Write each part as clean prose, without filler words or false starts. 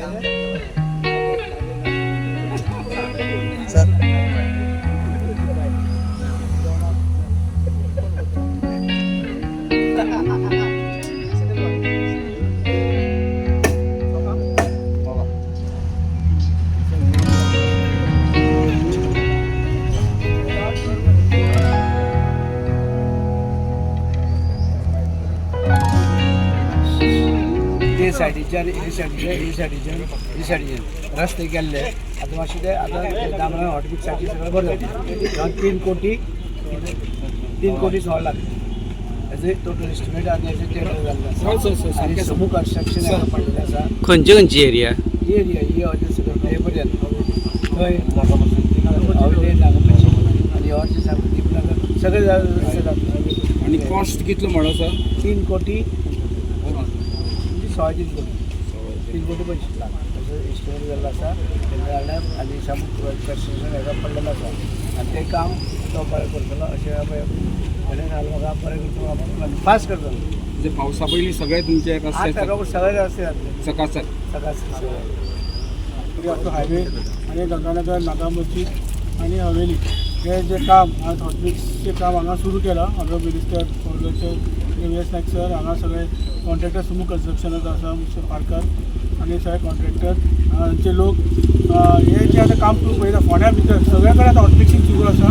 Sir. ते सायडीच्यान हे सायडीच्यान हे सायडीच्यान हे सायडीच्यान रस्ते केल्ले. आतां मातशें ते आतां दामरा हॉटमिक्साची सगळें बरें जातलें. 3 कोटी, 3 कोटी 16 लाख हेजे टोटल एस्टिमेट आनी हेजे टेंडर जाल्लें आसा आनी समूह कन्स्ट्रक्शन पडलेलें आसा. खंयची खंयची एरिया? ही एरिया ही हॉटेल सगळें हे पर्यंत थंय हवेली, नागमची आनी हॉटेल सामकें दीपनगर सगळे रस्ते जातले. आणि कॉस्ट कितलो म्हणलो सर? 3 कोटी म्हणजे 3.25 कोटी, 3 कोटी 25 लाख असो एस्टिमेट जाल्लो आसा. टेंडर जालें आनी सामकें कन्स्ट्रक्शन हेका पडलेलें आसा आनी तें काम तो बरें करतलो अशें ताणें सांगलें म्हाका. बरें करतलो, फास्ट करतलो. म्हणजे पावसा पयलीं सगळे तुमचे रस्ते आतां रोड सगळे रस्ते जातले. सकाळ सकाळ सगळे. आपलो हायवे आनी गंगानगर, नागामची आनी हवेली हे जे काम आज हॉटमिक्सचें काम हांगा सुरू केलां. ऑनरेबल मिनिस्टर पर्वरेचे V S Naik sir, हांगा सगळे कॉन्ट्रॅक्टर सुमू कन्स्ट्रक्शनाचो आसा मिस्टर पारकर आनी सगळे कॉन्ट्रॅक्टर हांचे लोक, हे जे आतां काम सुरू पळयता फोंड्या भितर सगळे कडेन आतां हॉटमिक्सींग सुरू आसा.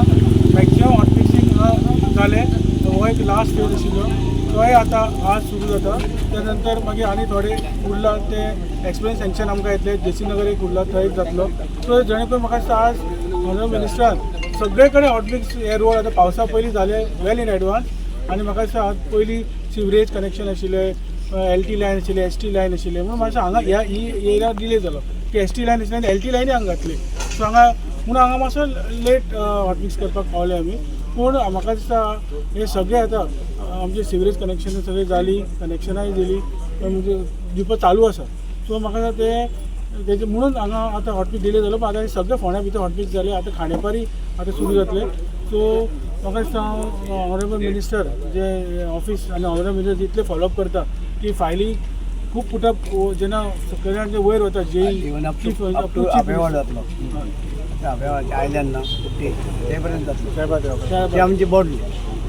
मॅक्झिमम हॉटमिक्सींग जालें. हो एक लास्ट फेज आशिल्लो, तोय आतां आज सुरू जाता. त्या नंतर मागीर आनी थोडे उरला ते एक्सप्रेस सँक्शन आमकां येतले. जेसी नगर एक उरला, थंय एक जातलो. सो जेणे करून म्हाका दिसता आज ऑनरेबल मिनिस्टरान सगळे कडेन हॉटमिक्स हे रोड आतां पावसा पयलीं जाले वेल इन एडवान्स. आनी म्हाका दिसता आज पयलीं सिवरेज कनेक्शन आशिल्लें, एल टी लायन आशिल्ली, एस टी लायन आशिल्ली, म्हणून मातशें हांगा ह्या ही एरिया डिले जालो की एस टी लायन आशिल्ली आनी एल टी लायनूय हांगा घातली. सो हांगा म्हणून हांगा मातसो लेट हॉटमिक्स करपाक पावले आमी. पूण म्हाका दिसता हे सगळे आतां आमचे सिवरेज कनेक्शन सगळी जाली, कनेक्शनाय दिली, म्हणजे दिवपा चालू आसा. सो म्हाका दिसता ते तेजे म्हणून हांगा आतां हॉटमिक्स डिले जालो, पण आतां हे सगळे फोंड्या भितर हॉटमिक्स जाले. आतां खांडेपारी आतां सुरू जातले. सो म्हाका दिसता ऑनरेबल मिनिस्टर जे ऑफिस आनी ऑनरेबल मिनिस्टर जितले फॉलोअप करता की फायली खूब पुटअप जेन्ना सकयल्यान जे वयर वता जे even up to आबेवाड जातलो. आतां आबेवाड आयल्यान ना कुट्टी ते पर्यंत जातलो. ती आमची बाउंड्री.